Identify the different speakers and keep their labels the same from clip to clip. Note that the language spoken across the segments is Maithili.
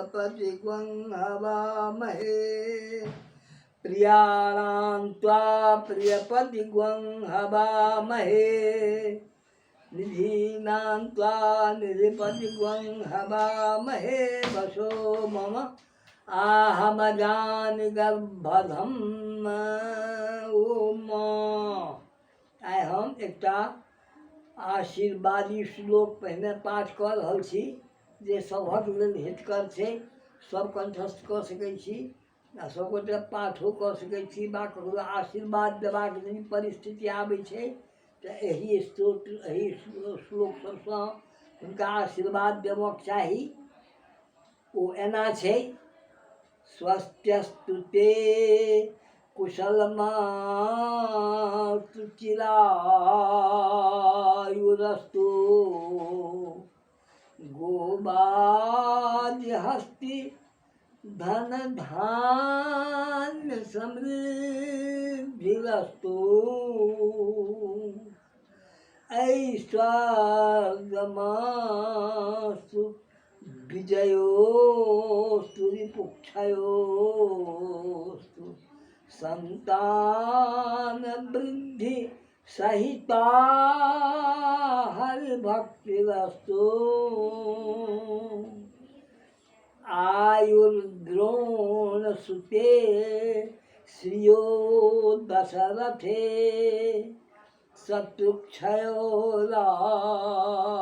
Speaker 1: प्रियपतिगुं हवामहे। प्रियाणां त्वा प्रियपतिगुं हवामहे, निधीनां त्वा निधिपतिगुं हवामहे। वशो मम आहमजानि गर्भधम। ओम। आइ हम एकटा आशीर्वादी श्लोक पहिने पाठ कऽ रहल छी जे सभक लेल हितकर छै। सब कण्ठस्थ कऽ सकै छी आ सबगोटे पाठो कऽ सकै छी बा ककरो आशीर्वाद देबाक यदि परिस्थिति आबै छै तऽ एहि स्तोत्र, एहि श्लोक सबसँ हुनका आशीर्वाद देबऽके चाही। ओ एना छै: स्वस्त्यस्तु ते कुशलमास्तु चिरायुरस्तु, गोबाजहस्ति धन धान्य समृद्धिरस्तु, ऐश्वर्यमास्तु विजयोस्तु रिपुक्षयोस्तु, संतान वृद्धि सहिता हरि भक्तिरस्तु, आयुर्द्रोण सुते श्रियो दशरथे, शत्रुक्षयो राघवे,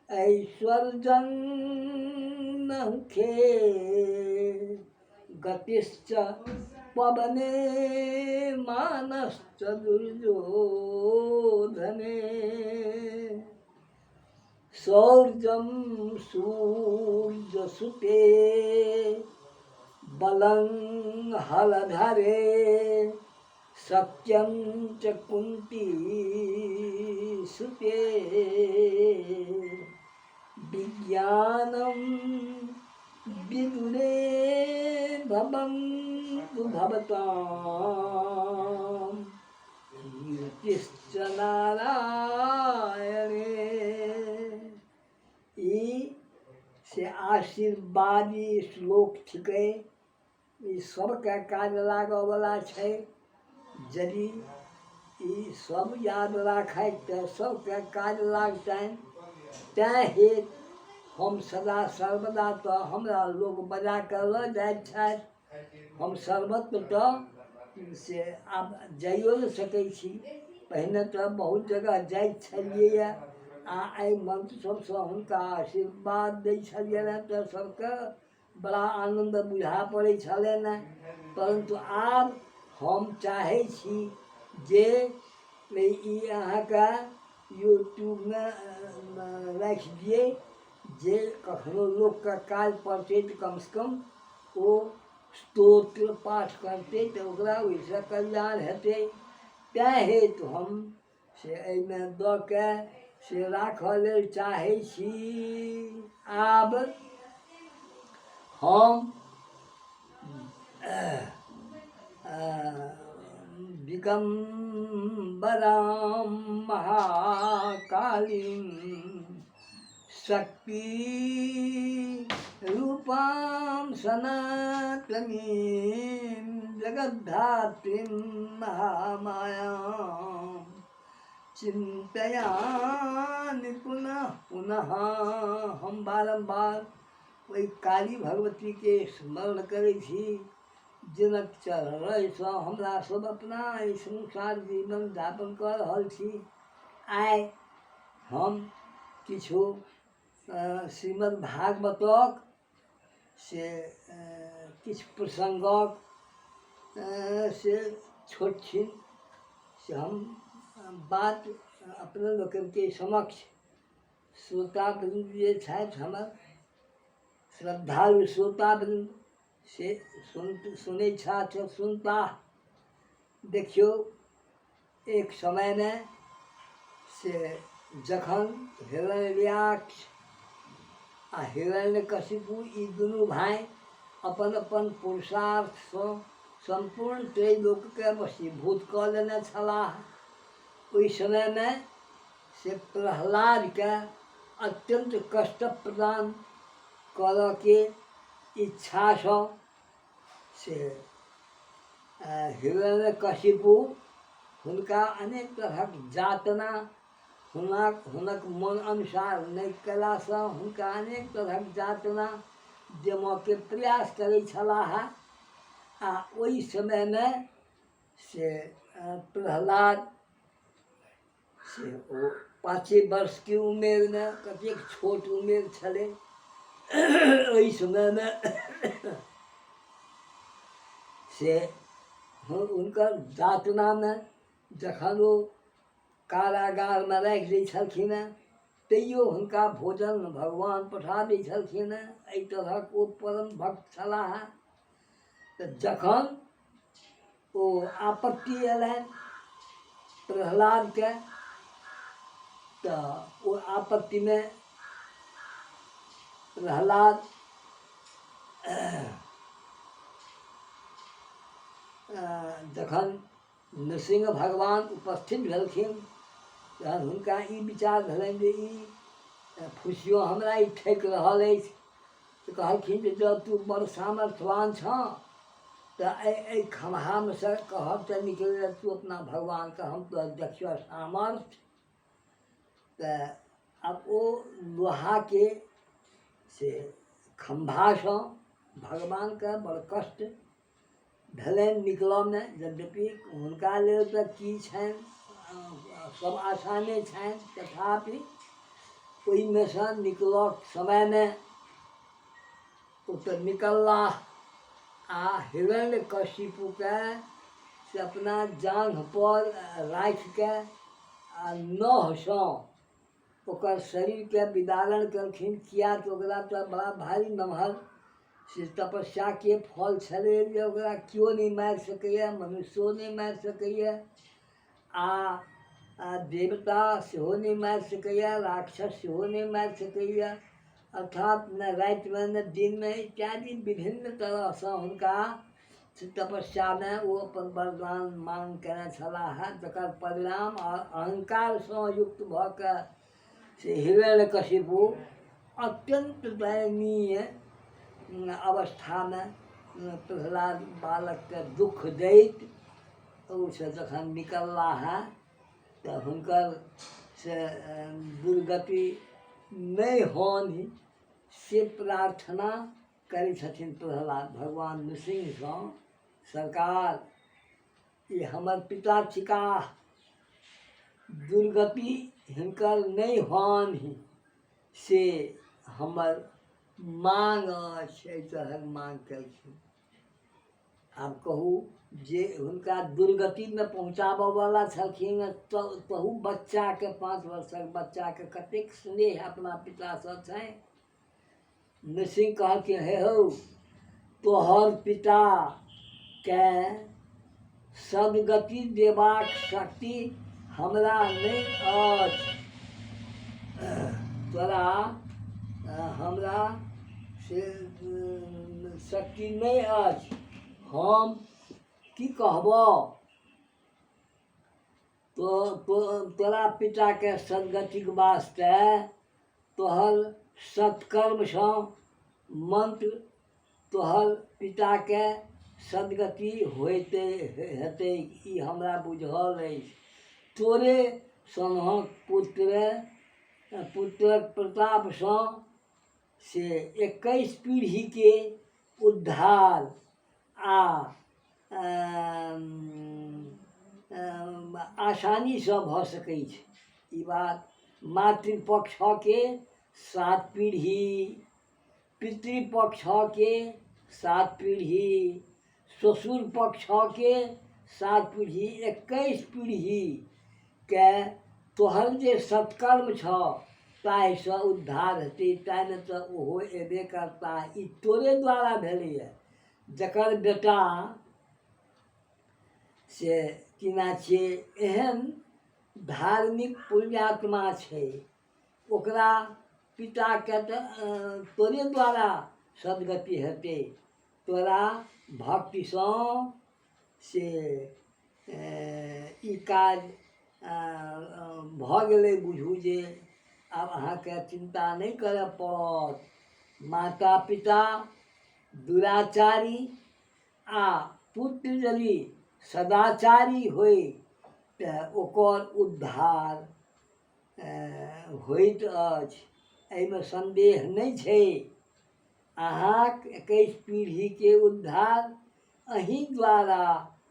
Speaker 1: ऐश्वर्यं नहुखे गतिश्च पवने मानश्च दुर्योधने, शौर्यं सूर्यसुते बलं हलधरे, सत्यं च कुन्ती सुते, विज्ञानं विदुरे भवन्तु भवतां कीर्तिश्च नारायणे। ई से आशीर्वादी श्लोक थिकै। ई सबके काज लागऽवला छै। यदि ई सब याद राखथि तऽ सबके काज लागतनि। तैँ हेतु हम सदा सर्वदा तऽ हमरा लोक बजा कऽ लऽ जाइत छथि, हम सर्वत्र तऽ से आब जाइयो नहि सकै छी। पहिने तऽ बहुत जगह जाइत छलियैए आ एहि मन्त्र सबसँ हुनका आशीर्वाद दै छलियनि हेँ तऽ सबके बड़ा आनन्द बुझा पड़ै छलनि हेँ। परन्तु आब हम चाहै छी जे ई अहाँके यूट्यूबमे राखि दियै जे कखनो लोकके काज पड़तै तऽ कमसँ कम ओ स्तोत्र पाठ करतै तऽ ओकरा ओहिसँ कल्याण हेतै। तैँ हेतु हम से एहिमे दऽ कऽ से राखऽ लेल चाहै छी। आब हम दिगम्बरां महाकालीं शक्ति रूपां सनातनीं जगद्धात्रीं महामायां चिन्तयामि पुनः पुनः। हम बारम्बार ओहि काली भगवतीके स्मरण करै छी जिनक चरणसँ हमरा सब अपना एहि संसार जीवन यापन कऽ रहल छी। आइ हम किछु श्रीमद् भागवतक से किछु प्रसङ्गक से छोट छिन से हम बात अपने लोकनिके समक्ष, श्रोतावृन्द जे छथि हमर श्रद्धालु श्रोतावृन्द से सुनै छथि, सुनताह। देखियौ, एक समयमे से जखन हिरण्याक्ष आ हिरण्यकशिपु ई दुनू भाय अपन अपन पुरुषार्थसँ सम्पूर्ण त्रैलोक्यके वशीभूत कऽ लेने छलाह, ओहि समयमे से प्रहलादके अत्यन्त कष्ट प्रदान करऽके इच्छासँ से हिरण्यकशिपु हुनका अनेक तरहक यातना हुनक मन अनुसार नहि कयलासँ हुनका अनेक तरहक यातना देबऽके प्रयास करै छलाह। आ ओहि समयमे से प्रहलाद से ओ 5 वर्षके उमेरमे, कतेक छोट उमेर छलै ओहि समयमे, से हुनकर यातनामे जखन ओ कारागारमे राखि दै छलखिन हेँ तैयो हुनका भोजन भगवान पठा दै छलखिन हेँ। एहि तरहक ओ परम भक्त छलाह। तऽ जखन ओ आपत्ति अयलनि प्रहलादके, तऽ ओ आपत्तिमे प्रहलाद जखन नृसिंह भगवान उपस्थित भेलखिन तहन हुनका ई विचार भेलनि जे ई फुसियो हमरा ई ठकि रहल अछि। तऽ कहलखिन जे जँ तू बड़ सामर्थ्यवान छँ तऽ एहि खम्हामे सँ कहब तऽ निकलि तू अपना भगवानके, हम तोरा देखियौ सामर्थ्य। तऽ आब ओ लोहाके से खम्भासँ भगवानके बड़ कष्ट भेलनि निकलऽमे। यद्यपि हुनका लेल तऽ की छनि, सब आसाने छनि, तथापि ओहिमे सँ निकलऽ समयमे ओ तऽ निकललाह आ हिरण्यकशिपुके से अपना जाँघपर राखिके आ नहसँ ओकर शरीरके विदारण केलखिन। किया तऽ ओकरा तऽ बड़ा भारी नमहर से तपस्याके फल छलै जे ओकरा केओ नहि मारि सकैए, मनुष्यो नहि मारि सकैए आ देवता सेहो नहि मारि सकैए, राक्षस सेहो नहि मारि सकैए, अर्थात ने रातिमे ने दिनमे इत्यादि विभिन्न तरहसँ हुनका से तपस्यामे ओ अपन वरदान मांग कयने छलाह, जकर परिणाम अहंकारसँ युक्त भऽ कऽ से हिरण्यकशिपु अत्यन्त दयनीय अवस्थामे प्रहलाद बालकके दुःख दैत ओहिसँ जखन निकललाह हेँ तऽ हुनकर से दुर्गति नहि होनि से प्रार्थना करै छथिन प्रहलाद भगवान नृसिंहसँ, सरकार ई हमर पिता थिकाह, दुर्गति हिनकर नहि होनि से हमर माँग अछि। एहि तरहक माँग केलखिन। आब कहू जे हुनका दुर्गतिमे पहुँचाबऽवला छलखिन तहू बच्चाके, 5 वर्षक बच्चाके कतेक स्नेह अपना पितासँ छनि। नृसिंह कहलखिन, हे हौ, तोहर पिताके सद्गति देबाक शक्ति हमरा नहि अछि, तोरा हमरा से शक्ति नहि अछि, हम की कहबऽ, तोरा पिताके सद्गतिके वास्ते तोहर सत्कर्मसँ मन्त्र तोहर पिताके सद्गति होइते हेतै, ई हमरा बुझल अछि। तोरे सनहक पुत्रक प्रतापसँ से 21 पीढ़ीके उद्धार आ आसानीसँ भऽ सकै छै। ई बात मातृपक्षके 7 पीढ़ी, पितृपक्षके 7 पीढ़ी, ससुर पक्षके 7 पीढ़ी, 21 पीढ़ीके तोहर जे सत्कर्म छऽ ताहिसँ उद्धार हेतै, ताहिमे तऽ ओहो अयबे करताह। ई तोरे द्वारा भेलैए, जकर बेटा से केना छियै एहन धार्मिक पुण्यात्मा छै, ओकरा पिताके तऽ तोरे द्वारा सद्गति हेतै। तोरा भक्तिसँ से ई काज भऽ गेलै, बुझू जे आब अहाँके चिन्ता नहि करय पड़त। माता-पिता दुराचारी आ पुत्र यदि सदाचारी होइ तऽ ओकर उद्धार होइत अछि, एहिमे सन्देह नहि छै। अहाँक 21 पीढ़ीके उद्धार अहीं द्वारा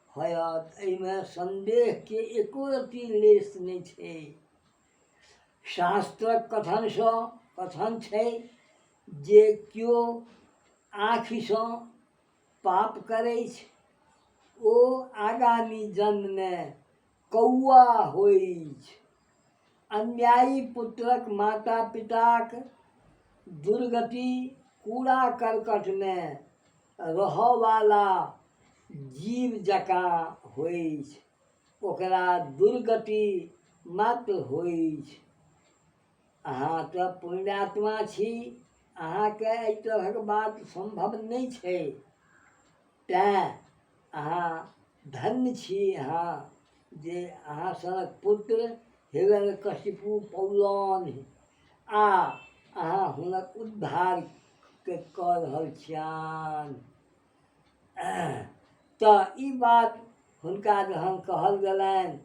Speaker 1: होयत, एहिमे सन्देहके एको रत्ती लेश नहि छै। शास्त्रक कथनसँ कथन छै जे केओ आँखिसँ पाप करैछ ओ आगामी जन्ममे कौआ होइछ। अन्यायी पुत्रक माता-पिताक दुर्गति कूड़ा-करकटमे रहऽवाला जीव जकाँ होइछ। ओकरा दुर्गति मात्र होइछ। अहाँ तऽ पुण्यात्मा छी, अहाँके एहि तरहक बात सम्भव नहि छै। तेँ अहाँ धन्य छी अहाँ जे अहाँ सनक पुत्र हिरण्यकशिपु पौलनि आ अहाँ हुनक उद्धार कऽ रहल छियनि। तऽ ई बात हुनका जहन कहल गेलनि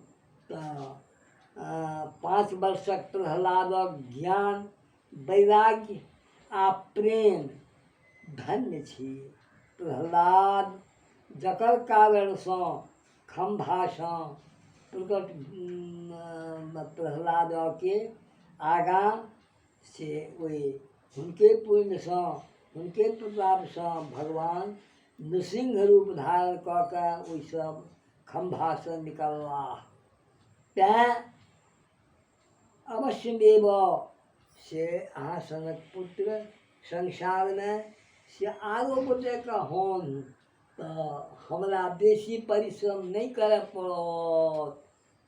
Speaker 1: तऽ 5 वर्षक प्रह्लादक ज्ञान, वैराग्य आ प्रेम धन्य छी प्रह्लाद, जकर कारणसँ खम्भासँ प्रकट प्रह्लादके आगाँ से ओहि हुनके पुण्यसँ हुनके प्रतापसँ भगवान नृसिंह रूप धारण कऽ कऽ ओहिसँ खम्भासँ निकललाह। तेँ अवश्यमेव से अहाँ सनक पुत्र संसारमे से आरो गोटेके होन तऽ हमरा बेसी परिश्रम नहि करय पड़त।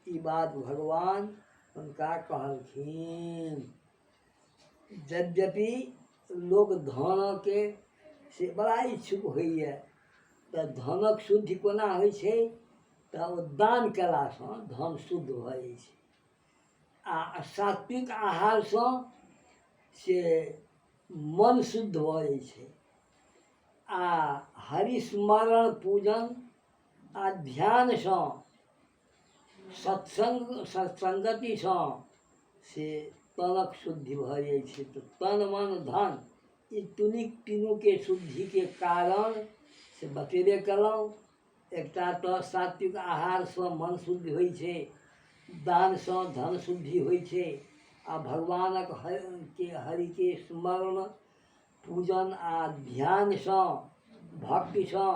Speaker 1: ई बात भगवान हुनका कहलखिन। यद्यपि लोक धनके से बड़ा इच्छुक होइए, तऽ धनक शुद्धि कोना होइ छै? तऽ ओ दान कयलासँ धन शुद्ध भऽ जाइ छै आ सात्विक आहारसँ से मन शुद्ध भऽ जाइ छै आ हरिस्मरण पूजन आ ध्यानसँ सत्सङ्ग सत्सङ्गतिसँ से तनक शुद्धि भऽ जाइ छै। तऽ तन मन धन ई तुनिक तीनूके शुद्धिके कारण से बतेबे कयलहुँ। एकटा तऽ सात्विक आहारसँ मन शुद्ध होइ छै, दानसँ धन शुद्धि होइ छै आ भगवानक के हरिके स्मरण पूजन आ ध्यानसँ भक्तिसँ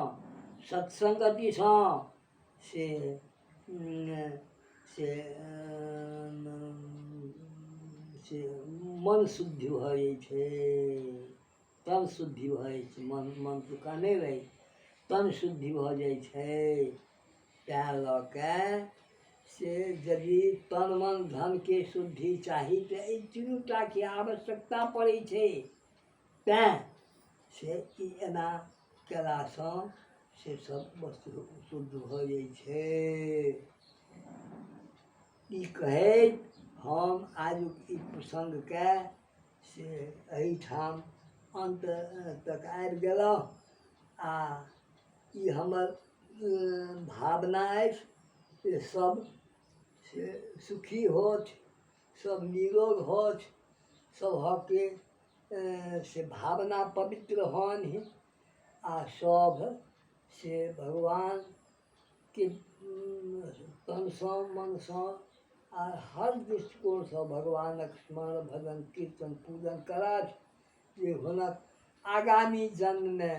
Speaker 1: सत्सङ्गतिसँ से से से मन शुद्धि भऽ जाइ छै, तन शुद्धि भऽ जाइ छै। मन मन तऽ कहने रही, तन शुद्धि भऽ जाइ छै। तैँ लऽ कऽ से यदि तन मन धनके शुद्धि चाही तऽ एहि तीनू टाके आवश्यकता पड़ै छै। तैँ से ई एना कयलासँ से सब वस्तु शुद्ध भऽ जाइ छै। ई कहैत हम आजुक ई प्रसङ्गके से एहिठाम अन्त तक आबि गेलहुँ आ ई हमर भावना अछि जे सब से सुखी होथि, सब निरोग होथि, सभके से भावना पवित्र होन्हि आ सभ से भगवानके तनसँ मनसँ आ हर दृष्टिकोणसँ भगवानक स्मरण भजन कीर्तन पूजन करथि जे हुनक आगामी जन्ममे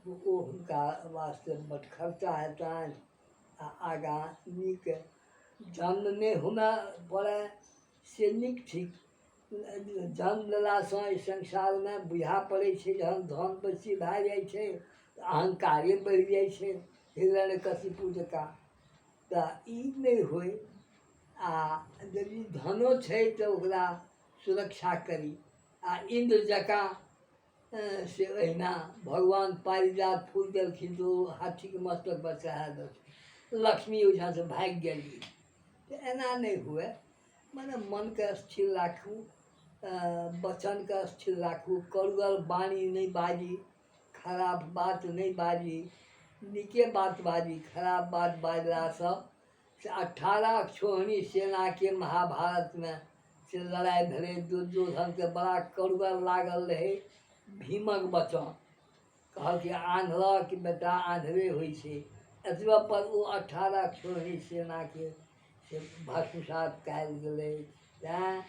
Speaker 1: ओ हुनका वास्ते बड खर्चा हेतनि आ आगाँ नीक जन्म नहि होमय पड़य से नीक थिक। जन्म लेलासँ एहि संसारमे बुझा पड़ै छै जहन धन बेसी भए जाइ छै तऽ अहंकारे बढ़ि जाइ छै हिरण्यकशिपु जकाँ। तऽ ई नहि होइ आ यदि धनो छै तऽ ओकरा सुरक्षा करी आ इन्द्र जकाँ से अहिना भगवान पारिजात फूल देलखिन तऽ ओ हाथीके मस्तकपर चढ़ा देलखिन, लक्ष्मी ओहिठामसँ भागि गेली। तऽ एना नहि हुए, मने मनके स्थिर राखू। वचनके स्थिर राखू, कड़ुअल वाणी नहि बाजी, खराब बात नहि बाजी, नीके बात बाजी। खराब बात बाजलासँ से 18 छोहनी सेनाके महाभारतमे से लड़ाइ भेलै। दुर्योधनके बड़ा कड़ुअल लागल रहै भीमक वचन, कहलकै आन्हरक बेटा आन्हरे होइ छै। एतबे पर ओ 18 छोहनी सेनाके से भस्मसात कयल गेलै। तैँ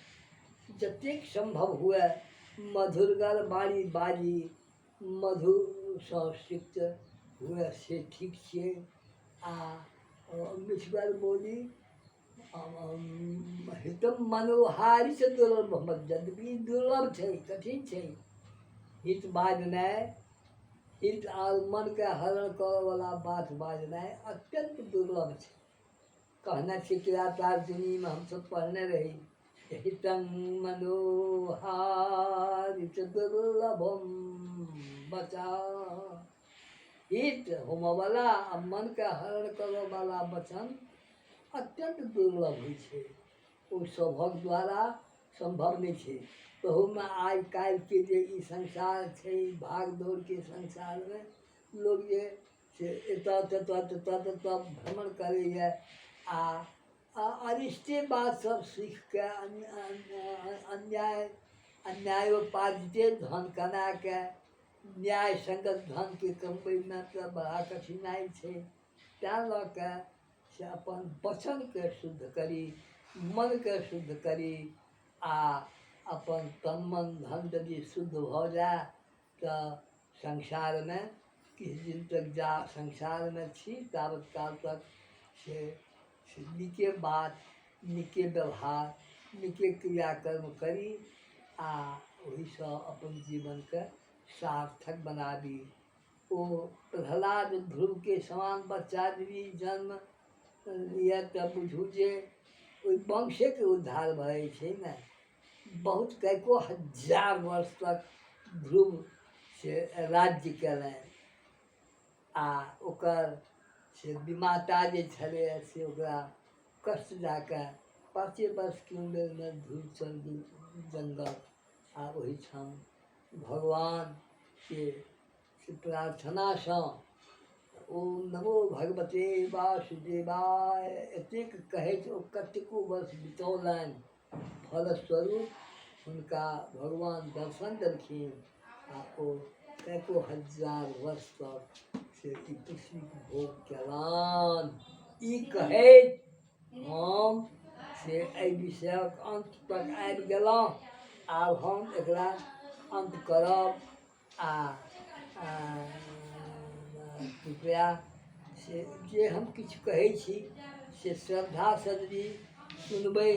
Speaker 1: जतेक सम्भव हुए मधुरगर वाणी बाजी, मधुरसँ सिक्त हुए से ठीक छियै, आ मिठगर बोली हितम मनोहारी से दुर्लभ, यद्यपि दुर्लभ छै, कठिन छै हित बाजनाइ, हित आओर मनके हरण करऽवला बात बाजनाइ अत्यन्त दुर्लभ छै। कहने छै किरातार्जुनीमे, हमसभ पढ़ने रही, हितं मनोहारी दुर्लभम बचा। हित होमऽवला आ मनके हरण करऽवला वचन अत्यन्त दुर्लभ होइ छै, ओ सभक द्वारा सम्भव नहि छै। तहूमे आइ काल्हिके जे ई संसार छै, भाग दौड़के संसारमे लोक जे से एतऽ ततऽ ततऽ ततऽ भ्रमण करैए आ अरिष्टे बात सब सीखके अन्याय अन्यायोपार्जिते धन कमाके न्याय सङ्गत धनके कमबैमे तऽ बड़ा कठिनाइ छै। तैँ लऽ कऽ से अपन वचनके शुद्ध करी, मनके शुद्ध करी, आ अपन तन मन धन यदि शुद्ध भऽ जाय तऽ संसारमे किछु दिन तक जा संसारमे छी ताबत काल तक से नीके बात, नीके व्यवहार, नीके क्रियाकर्म करी आ ओहिसँ अपन जीवनके सार्थक बनाबी। ओ प्रहलाद ध्रुवके समान बच्चा यदि जन्म लिअ तऽ बुझू जे ओहि वंशेके उद्धार भऽ जाइ छै ने। बहुत कैको हजार वर्ष तक ध्रुव से राज्य कयलनि आ ओकर से विमाता जे छलैए से ओकरा कष्ट दए कऽ 5 वर्षके उम्रमे ध्रुव चलि गेल जङ्गल आ ओहिठाम भगवानके से प्रार्थनासँ ओम नमो भगवते वासुदेवाय एतेक कहैत ओ कतेको वर्ष बितौलनि। फलस्वरूप हुनका भगवान दर्शन देलखिन आ ओ कैको हजार वर्ष तक से ई पृथ्वीक भोग केलनि। ई कहैत हम से एहि विषयक अन्त तक आबि गेलहुँ। आब हम एकरा अन्त करब आ कृपया से जे हम किछु कहै छी से श्रद्धासँ यदि सुनबै,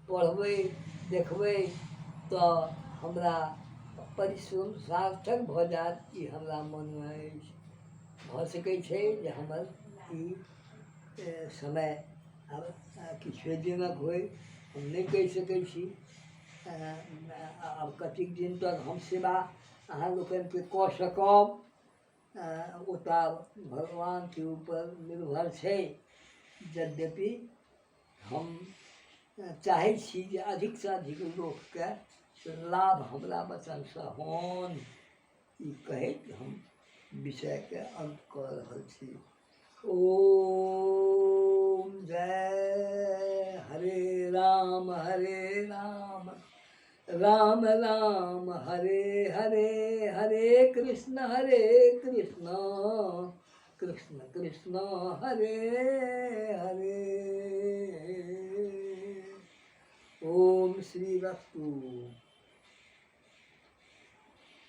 Speaker 1: पढ़बै, देखबै तऽ हमरा परिश्रम सार्थक भऽ जायत, ई हमरा मनमे अछि। भऽ सकै छै जे हमर ई समय आब किछुए दिनक होइ, हम नहि कहि सकै छी आब कतेक दिन तक हम सेवा अहाँ लोकनिके कऽ सकब, ओ तऽ आब भगवानके ऊपर निर्भर छै। यद्यपि हम चाहै छी जे अधिकसँ अधिक लोकके से लाभ हमरा वचनसँ होनि, ई कहैत हम विषयके अन्त कऽ रहल छी। ओम जय हरे राम हरे राम राम राम हरे हरे, हरे कृष्ण हरे कृष्ण कृष्ण कृष्ण हरे हरे। ओम श्री वस्तु।